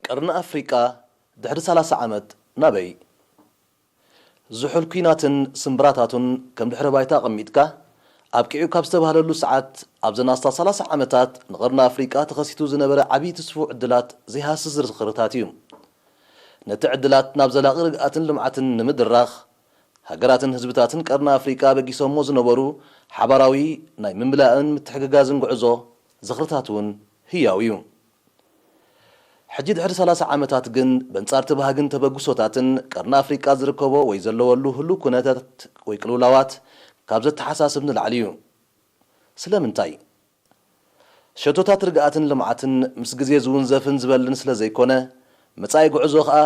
ቀርኒ ኣፍሪቃ ድሕሪ ሰላሳ ዓመት ናበይ? ዝሑል ኲናትን ስምብራታቱን ከም ድሕረ ባይታ ኣቐሚጥካ፣ ኣብቂዑ ካብ ዝተባህለሉ ሰዓት ኣብዘን ኣስታት ሰላሳ ዓመታት ንቐርኒ ኣፍሪቃ ተኸሲቱ ዝነበረ ዓብዪ ትስፉው ዕድላት ዘይሃስስ ዝኽርታት እዩ። ነቲ ዕድላት ናብ ዘላቒ ርግኣትን ልምዓትን ንምድራኽ፣ ሃገራትን ህዝብታትን ቀርኒ ኣፍሪቃ በጊሶሞ ዝነበሩ ሓባራዊ ናይ ምምላእን ምትሕግጋዝን ጉዕዞ ዝኽርታት እውን ህያው እዩ። ሕጂ ድሕሪ ሰላሳ ዓመታት ግን በንጻርቲ ባህግን ተበግሶታትን ቀርኒ ኣፍሪቃ ዝርከቦ ወይ ዘለወሉ ህሉው ኩነታት ወይ ቅልውላዋት ካብ ዘተሓሳስብ ንላዕሊ እዩ። ስለምንታይ? ሸቶታት ርግኣትን ልምዓትን ምስ ግዜ ዝውንዘፍን ዝበልን ስለ ዘይኮነ፣ መጻኢ ጉዕዞ ኸኣ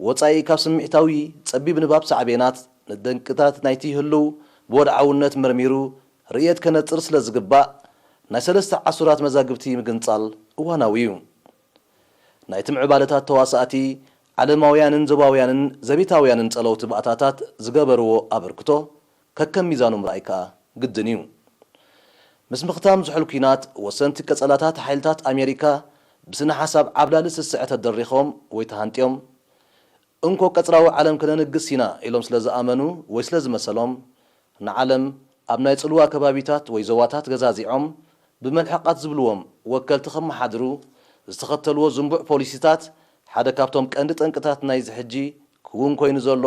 ወጻኢ ካብ ስምዒታዊ ጸቢብ ንባብ ሳዕቤናት ንደንቅታት ናይቲ ህሉው ብወድዓውነት መርሚሩ ርእየት ከነጽር ስለ ዝግባእ፣ ናይ ሰለስተ ዓሱራት መዛግብቲ ምግንጻል እዋናዊ እዩ። ናይቲ ምዕባለታት ተዋሳእቲ ዓለማውያንን ዞባውያንን ዘቤታውያንን ጸለውቲ ባእታታት ዝገበርዎ ኣበርክቶ ከከም ሚዛኑ ምርኣይ ከኣ ግድን እዩ። ምስ ምኽታም ዝሑል ኲናት፣ ወሰንቲ ቀጸላታት ሓይልታት ኣሜሪካ ብስነ ሓሳብ ዓብላሊ ስስዐ ተደሪኾም ወይ ተሃንጥዮም፣ እንኮ ቀጽራዊ ዓለም ከነንግስ ኢና ኢሎም ስለ ዝኣመኑ ወይ ስለ ዝመሰሎም፣ ንዓለም ኣብ ናይ ጽልዋ ከባቢታት ወይ ዞባታት ገዛዚዖም ብመልሕቓት ዝብልዎም ወከልቲ ከመሓድሩ ዝተኸተልዎ ዝንቡዕ ፖሊሲታት ሓደ ካብቶም ቀንዲ ጠንቅታት ናይዚ ሕጂ ክውን ኮይኑ ዘሎ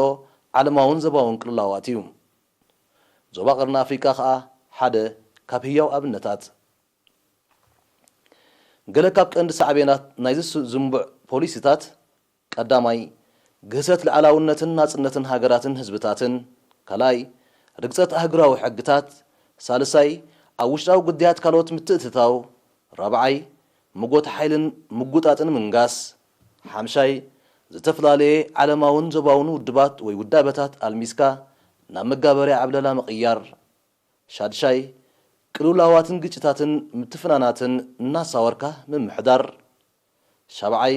ዓለማውን ዞባውን ቅልውላዋት እዩ። ዞባ ቀርኒ ኣፍሪቃ ኸኣ ሓደ ካብ ህያው ኣብነታት። ገለ ካብ ቀንዲ ሳዕቤናት ናይዚ ስ-፣ ዝንቡዕ ፖሊሲታት፣ ቀዳማይ፣ ግህሰት ልኣላውነትን ናጽነትን ሃገራትን ህዝብታትን፣ ካልኣይ፣ ርግጸት ኣህጉራዊ ሕግታት፣ ሳልሳይ፣ ኣብ ውሽጣዊ ጉዳያት ካልኦት ምትእትታው፣ ራብዓይ፣ መጎት ሓይልን ምጉጣጥን ምንጋስ፣ ሓምሻይ፣ ዝተፈላለየ ዓለማውን ዞባውን ውድባት ወይ ውዳበታት ኣልሚስካ ናብ መጋበርያ ዕብለላ ምቕያር፣ ሻድሻይ፣ ቅልውላዋትን ግጭታትን ምትፍናናትን እናሳወርካ ምምሕዳር፣ ሻብዓይ፣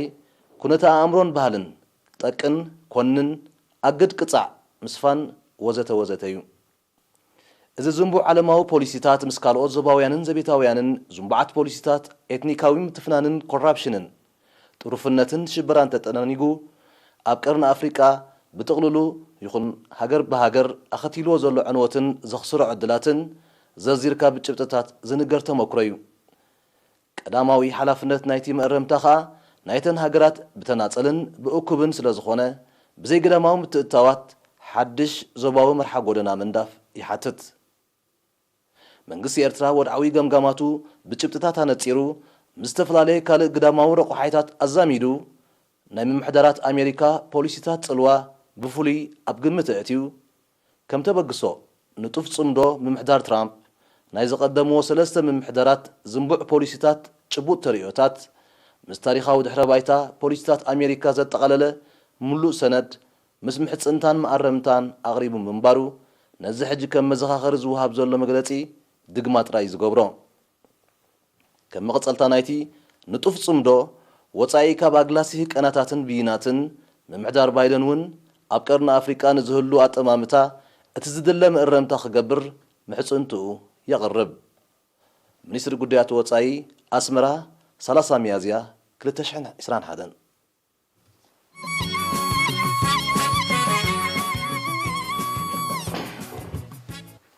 ኩነተ ኣእምሮን ባህልን ጠቅን ኮንን ኣግድ ቅጻዕ ምስፋን ወዘተ ወዘተ እዩ። እዚ ዝንቡዕ ዓለማዊ ፖሊሲታት ምስ ካልኦት ዞባውያንን ዘቤታውያንን ዝንቡዓት ፖሊሲታት ኤትኒካዊ ምትፍናንን ኮራፕሽንን ጥሩፍነትን ሽበራን ተጠናኒጉ፣ ኣብ ቀርኒ ኣፍሪቃ ብጥቕልሉ ይኹን ሃገር ብሃገር ኣኸቲልዎ ዘሎ ዕንወትን ዘኽስሮ ዕድላትን ዘርዚርካ ብጭብጥታት ዝንገር ተመክሮ እዩ። ቀዳማዊ ሓላፍነት ናይቲ መእረምታ ኸኣ ናይተን ሃገራት ብተናጸልን ብእኩብን ስለ ዝኾነ፣ ብዘይ ግዳማዊ ምትእትታዋት ሓድሽ ዞባዊ መርሓ ጎደና ምንዳፍ ይሓትት። መንግስቲ ኤርትራ ወድዓዊ ገምጋማቱ ብጭብጥታት ኣነጺሩ፣ ምስ ዝተፈላለየ ካልእ ግዳማዊ ረቑሓይታት ኣዛሚዱ፣ ናይ ምምሕዳራት ኣሜሪካ ፖሊሲታት ጽልዋ ብፍሉይ ኣብ ግምት ኣእትዩ፣ ከም ተበግሶ፣ ንጡፍ ጽምዶ ምምሕዳር ትራምፕ ናይ ዝቐደምዎ ሰለስተ ምምሕዳራት ዝንቡዕ ፖሊሲታት ጭቡጥ ተርእዮታት፣ ምስ ታሪኻዊ ድሕረ ባይታ ፖሊሲታት ኣሜሪካ ዘጠቓለለ ምሉእ ሰነድ፣ ምስ ምሕጽንታን መኣረምታን ኣቕሪቡ ምንባሩ፣ ነዚ ሕጂ ከም መዘኻኸሪ ዝወሃብ ዘሎ መግለጺ ድግማ ጥራይ እዩ ዝገብሮ። ከም መቐጸልታ ናይቲ ንጡፍ ጽምዶ፣ ወጻኢ ካብ ኣግላሲ ህቀናታትን ብይናትን፣ ምምሕዳር ባይደን እውን ኣብ ቀርኒ ኣፍሪቃ ንዝህሉ ኣጠማምታ እቲ ዝድለ መእረምታ ክገብር ምሕጽንትኡ የቕርብ። ሚኒስትሪ ጉዳያት ወጻኢ፣ ኣስመራ፣ ሰላሳ ሚያዝያ ክልተ ሽሕን ዕስራን ሓደን።